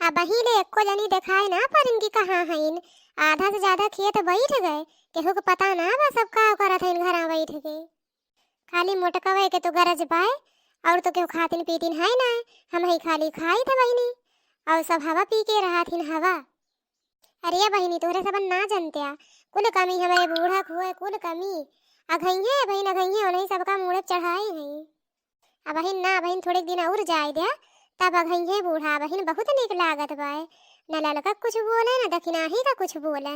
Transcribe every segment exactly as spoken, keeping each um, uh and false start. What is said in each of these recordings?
अबहीं ले एक्को जनी देखाए ना परिन कि कहाँ हइन। आधा से ज्यादा खेत बैठ गए, केहू के पता ना बा सब का करत हइन घरा बैठ के। खाली मोटकवे के तो गरज बाय, और तो केहू खातिन पीतिन है ना, हमहीं खाली खाइत बहिनी, और सब हवा पी के रहत हिन हवा। अरे बहिनी, तोहरे सबन ना जनत्या, कुल कमी हमरे बूढ़ा क होए, कुल कमी। अघइहें बहिन, अघइहें, ओनही सबका मूड़े चढ़ाए हई। अबहिन ना, अबहिन थोड़े दिन और जाए द्या, तब अघइहें बूढ़ा, अबहिन बहुत नीक लागत बाय। न ललका कुछ बोले, न दखिनाही का कुछ बोले।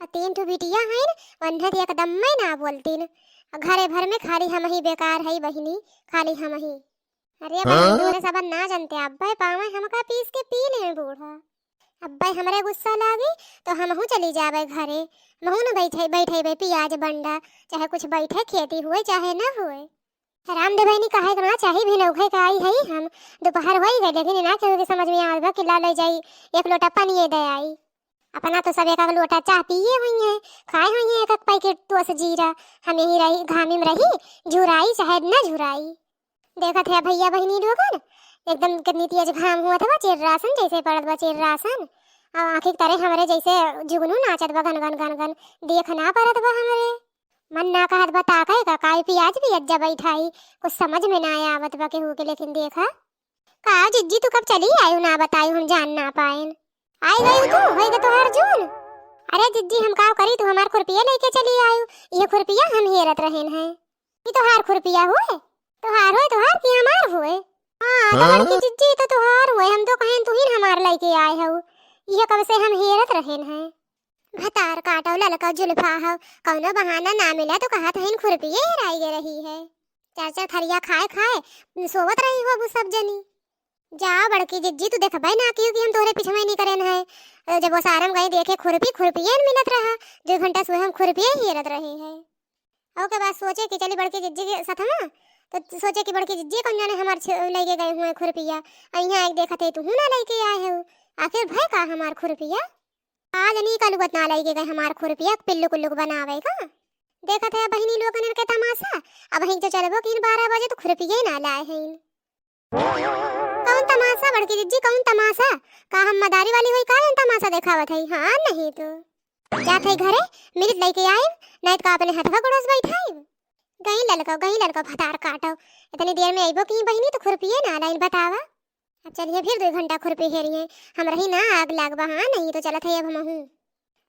आ तीन ठो बिटिया हइन, ओन्हे त एकदम में ना बोलतीन। आ घरे भर में खाली हमही बेकार हई बहिनी, खाली हमही। अरे बहिनी, हाँ? तोहरे सबन ना जनत्या, अब्बे पावे हमका पीस के पी लें बूढ़ा। अब्बे हमरे गुस्सा लागी तो हमहू चली जाबे घरे। हमहू न बैठे, बैठेबे पियाज बंडा, चाहे कुछ बैठे खेती हुए चाहे न हुए। राम दे बहिनी, काहे के ना चाही, भी नौखे के आई हई हम। दोपहर होई गए, लेकिन ना केहू के समझ में आवत बा कि ला ले जाई, एक लोटा पनिये दे आई। अपना तो सब एक एक लोटा चाह पिए हुई हैं, खाए हुई हैं एक एक पैकेट टोस जीरा। हम यहीं रही, घामी में रही, झुराई चाहे न झुराई। देखत है भैया बहिनी लोगन, एकदम कितनी तेज घाम हुआ था, चिर्रासन जैसे पड़त बा चिर्रासन। आ आँखी के तरे हमरे जैसे जुगनू नाचत बा घन घन घन घन, देख ना परत बा हमरे। मन ना कहत बा ताके का, काई पियाज पियत जा बैठाई, कुछ समझ में ना आवत बा केहू के। लेकिन देखा, का जिज्जी, तू कब चली आयु, ना बतायु, हम जान ना पाएन। आई गयु तू, होई गए तोहार जून। अरे जिज्जी, हम का करी, तू हमार खुरपिया लेके चली आयु, ये खुरपिया हम हेरत रहेन हैं। ई तोहार खुरपिया हुए? तोहार हुए, तोहार कि हमार हुए? हाँ, तो हाँ? बड़की जिज्जी, तो तोहार हुए, हम तो कहेन तू ही हमार लेके आए हऊ, ये कब से हम हेरत रहेन हैं। भतार काटो ललका जुल्फा हो, कौनो बहाना ना मिला तो कहत हइन खुरपिये हेराई गे रही है। चार चार थरिया खाए खाए सोवत रही हो अब सब जनी। जा बड़की जिज्जी, तू देखबे ना कियो कि हम तोहरे पिछवे नहीं करेन है। जब ओसारम गई देखे खुरपी, खुरपिये न मिलत रहा, दो घंटा से हम खुरपिये हेरत रही है। ओके बाद सोचे कि चली बड़की जिज्जी के साथ हम, तो सोचे कि बड़की जिज्जी कौन जाने हमार छ-, लेके गए हुए खुरपिया। आ यहाँ एक देखत है तू ना लेके आए हो, आखिर भय का हमार खुरपिया? आज नहीं कल बतना लाई के गए हमार खुरपिया पिल्लू कुल्लू के बनावे का। देखत है बहिनी लोगन के तमाशा। अबहिन जो चलबो कि बारह बजे तो खुरपिये ना लाए हैं। कौन तमाशा बड़की जिज्जी, कौन तमाशा? का हम मदारी वाली हुई का जौन तमाशा देखावत है? हाँ नहीं तो। जात है घरे, मिलत लेके आइब, नहीं तो का अपने हथवा गोड़ोस बैठाइब। गई ललको, गई ललको भतार काटो। इतनी देर में अइबो की बहिनी तो खुरपिये ना लाइन बतावा। अब चलिए फिर दो घंटा खुरपी हेरिए, हम रही ना आग लाग बा, हाँ नहीं तो चलत है अब हमहू।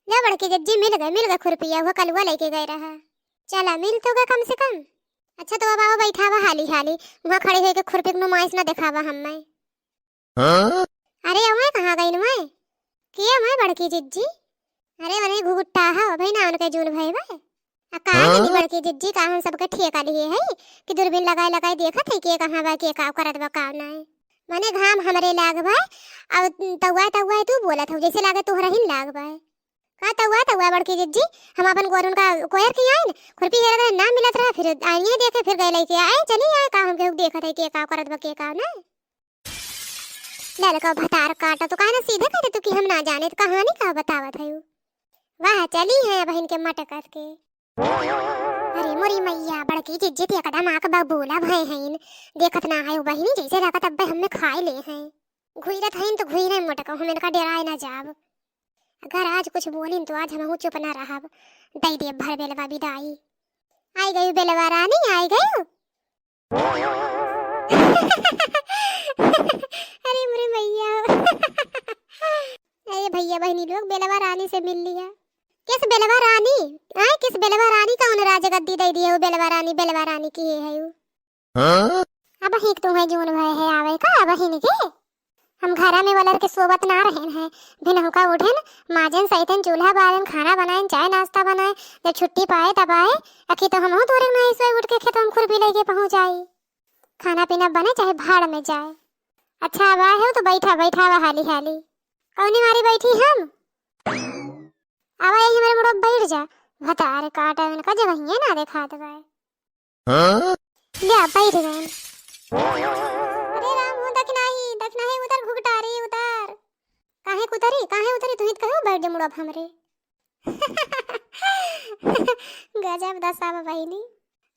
जा बड़की जिज्जी, मिल गए, मिल गए खुरपिया, हुआ कलुआ लेके गए रहा। चला मिल तो गए कम से कम। अच्छा तो अब आओ बैठावा हाली हाली, वहाँ खड़े होके खुरपी के नुमाइश ना देखावा हम्मे। हाँ? अरे अवे कहाँ गई नुमाए? के अवे बड़की जिज्जी? अरे वने घुघुट्टा है, अबे ना उनके जून भय बा। आ का हाँ? जनी बड़की जिज्जी का हम सबके ठेका लिए है कि दूरबीन लगाए लगाए देखत है के कहाँ बा, के का करत बा, का ना है। मने घाम हमरे लाग बा, अब तउआ तउआ तू बोलत हो जैसे लागे तोहरा ही लाग बा। का तउआ तउआ बड़की जिज्जी, हम अपन गोरुन का कोयर की आइन, खुरपी हेरत रहे ना मिलत रहा, फिर आइए देखे फिर गए लेके आए, चली आए का हम केहू देखत है के का करत बा के का ना। ललका भतार काटा तो काहे ना सीधे कहते तू कि हम ना जाने तो कहानी का बतावत है। वाह चली है बहिन के मटकत के। अरे मोरी मैया, बड़की जिज्जी त एकदम आँख बबूला भय हईन। देखत ना है बहिनी, जैसे लागत अब्बे हमें खाए ले हैं। घुइरत हईन तो घुइरे मोटको, हम इनका डेराए ना जाब। अगर आज कुछ बोलिन तो आज हमहू चुप ना रहब। दई देब भर बेलवा बिदाई। आई गई बेलवा रानी, आई गई। अरे मोरे मैया। अरे भैया बहिनी लोग, बेलवा रानी से मिल लिया। किस बेलवा रानी? आए, किस बेलवा रानी का उन राजगद्दी दे दिए हो? बेलवा रानी, बेलवा रानी की है वो। हाँ? अब हिक तुम्हें जून भय है आवे का बहिन के? हम घरा में वलर के सोवत ना रहेन है। भिनहुका उठेन, माजेन, सैतेन, चूल्हा बारेन, खाना बनाएन, चाय नाश्ता बनाए। जब छुट्टी पाए तब आए, अखी तो हमहू तोरे नहीं सोए उठ के खेत में खुरपी लेके पहुँच आई। खाना पीना बने चाहे भाड़ में जाए। अच्छा अब आए हो तो बैठा, बैठा आवा हाली हाली। कौनी मारी बैठी हम? आवा यही मेरे मुड़ो बैठ जा। भतार काटा इनका जगहिए ना देखात बाए। हाँ? ले बैठ गए। अरे राम हो, दखिनाही, दखिनाही उतर घुघटारी उतर। काहे कुतरी, काहे उतरी, तुही त कहो बैठ जा मुड़ो अब हमरे। गजब दशा बा बहिनी।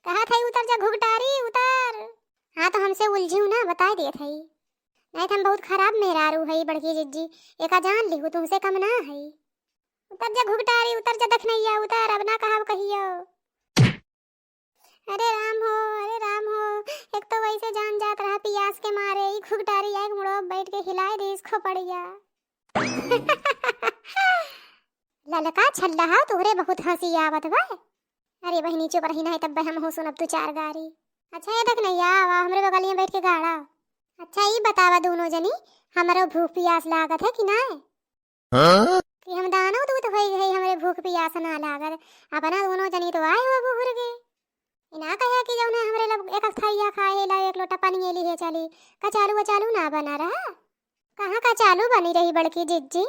कहा था उतर जा घुघटारी उतर। हाँ तो हमसे उलझियो ना, बताए दिए था। नहीं तो हम बहुत खराब मेहरारू हई बड़की जिज्जी, एका जान लिहू, तुमसे कम ना हई। उतर जा घुघटारी, उतर जा दखनैया, उतर, अब ना कहब कहियो। अरे राम हो, अरे राम हो, एक तो वैसे जान जात रहा पियास के मारे, ई घुघटारी आइके मुड़वा बैठ के हिलाए दीस खोपड़िया। ललका छल्लहा, तोहरे बहुत हँसी आवत बा। अरे बहिनी चुप रही, नहीं तब हम हो सुनब तू चार गारी। अच्छा ये दखनैया, आवा हमरे बगलिया बैठ के गाड़ा। अच्छा ई बतावा दोनों जनी, हमरो भूख पियास लागत है कि नाय? हाँ? कि हम दानो दूध होई गई, हमरे भूख पियास ना लागत। अपना दोनों जनी तो आए हो बुहुर के। ई ना कहे कि जौन है हमरे लब एक थरिया खाए ला एक लोटा पानी लिहे चली। कचालू वचालू ना बना रहा। कहाँ कचालू बनी रही बड़की जिज्जी?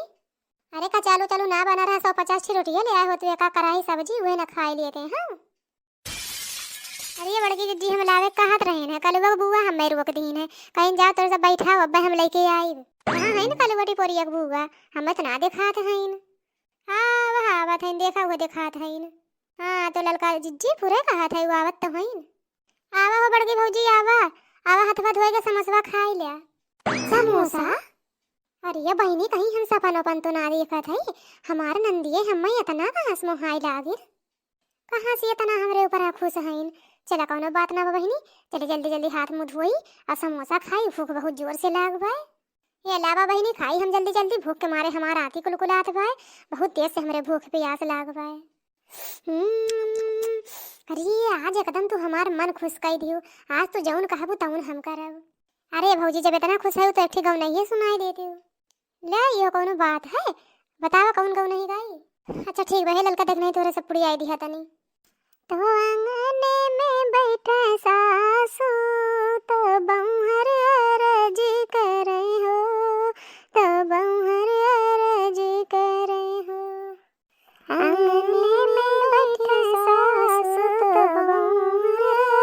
अरे कचालू चालू ना बना रहा, सौ पचास ठी रोटिया ले आए होते, एका कढ़ाई सब्जी उहे ना खाए लिए थे हम। अरे बड़की जिज्जी, हम लावे कहत रहे हैं, कलुआ के बुआ हमें रोक दीन है, कहीं जाओ तोरे सब बैठा हो, अब्बे हम लेके आइब। कहाँ है ना कलुआ टिपोरिया के बुआ, हमें तो ना देखात है। हाँ वह आवत है, देखा हुआ देखात है। हाँ तो ललका जिज्जी पूरे कहत है, वो आवत तो है। आवा हो बड़की भौजी, आवा, आवा हथवा धोए के समोसवा खाई लिया। समोसा? अरे ये बहिनी, कहीं हम सपन ओपन तो ना देखत है, हमार नंदिये हमें इतना कहाँ से मोहाई लागिल। कहाँ से इतना हमरे ऊपर खुश हईन। चला कौनो बात ना बा बहिनी, चली जल्दी जल्दी हाथ मुँह धोई और समोसा खाई, भूख बहुत जोर से लाग बाय। ये लावा बहिनी खाई हम जल्दी जल्दी, भूख के मारे हमार आँखी कुलकुलात बाय, बहुत तेज से हमरे भूख प्यास लाग बाय। हम्म, अरे आज एकदम तू हमार मन खुश कई दियो, आज तो जौन कहबू तौन हम करब। अरे भौजी, जब इतना खुश है तो एक ठे गौनैये सुनाई देती हूँ। ले, इहो कौनो बात है? बतावा कौन गौनही गाई। अच्छा ठीक बा, हे ललका देख नहीं तोरे सब पुड़ियाई दिहा तनी। तो आंगने में बैठे सासू, तो बौहर अरज करे हो, तो बौहर अरज करे हो। आंगने में बैठे सासु तो बउर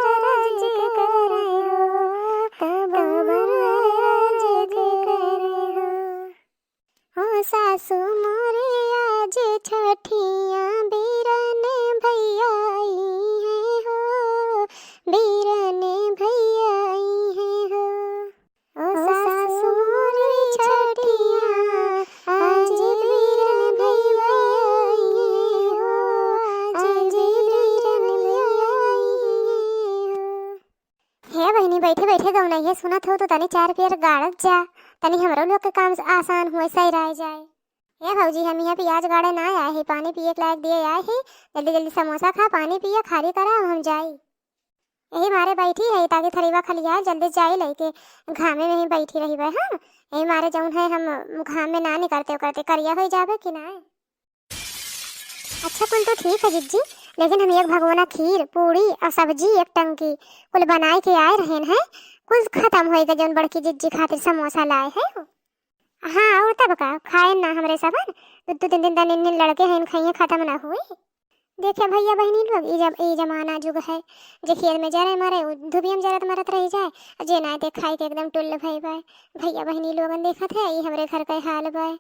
अरज करे हो, तो बउर अरज करे हो। ओ सासु मोरे आज छठिया बीरन भैया आई हैं हो, बीरन भैया आई हैं हो। ओ सासु मोरी छठिया, आज बीरन भैया आई हो, आज बीरन भैया आई हो। हे बहिनी, बैठे बैठे गौनैया सुनत हो तो तनी चार पेर गाड़त जा, तनी हमरो लोग के काम आसान होए, सही रह जाए। हे भौजी, हम यहाँ प्याज गाड़े ना आए ही, पानी पिए के लायक दिए आए ही। जल्दी जल्दी समोसा खा, पानी पिए, खाली करा, हम जाई। यही मारे बैठी रही ताकि थरीवा खलिया जल्दी जाई लइके, घामे में ही बैठी रही बे हम। यही मारे जौन है हम घाम में ना निकलते उकलते करिया हो जाबे कि ना। अच्छा कुल तो ठीक है जिज्जी, लेकिन हम एक भगोना खीर, पूड़ी और सब्जी एक टंकी कुल बनाए के आए रहेन है, कुल खत्म होए गए जौन बड़की जिज्जी खातिर समोसा लाए है। हाँ, और तब का, खाए ना हमरे सबन, दू दू तीन दिन तन इन लड़के हैं, इन खाइए खत्म ना हुई। देखे भैया बहिनी लोग, ई जब, ई जमाना जुग है, जे खेत में जरे मरे, उ धुबिया में जरत मरत रह जाए, आ जे ना देख खाए के एकदम टुल्ल भई बाय। भैया बहिनी लोगन देखत है, ई हमरे घर के हाल बाय।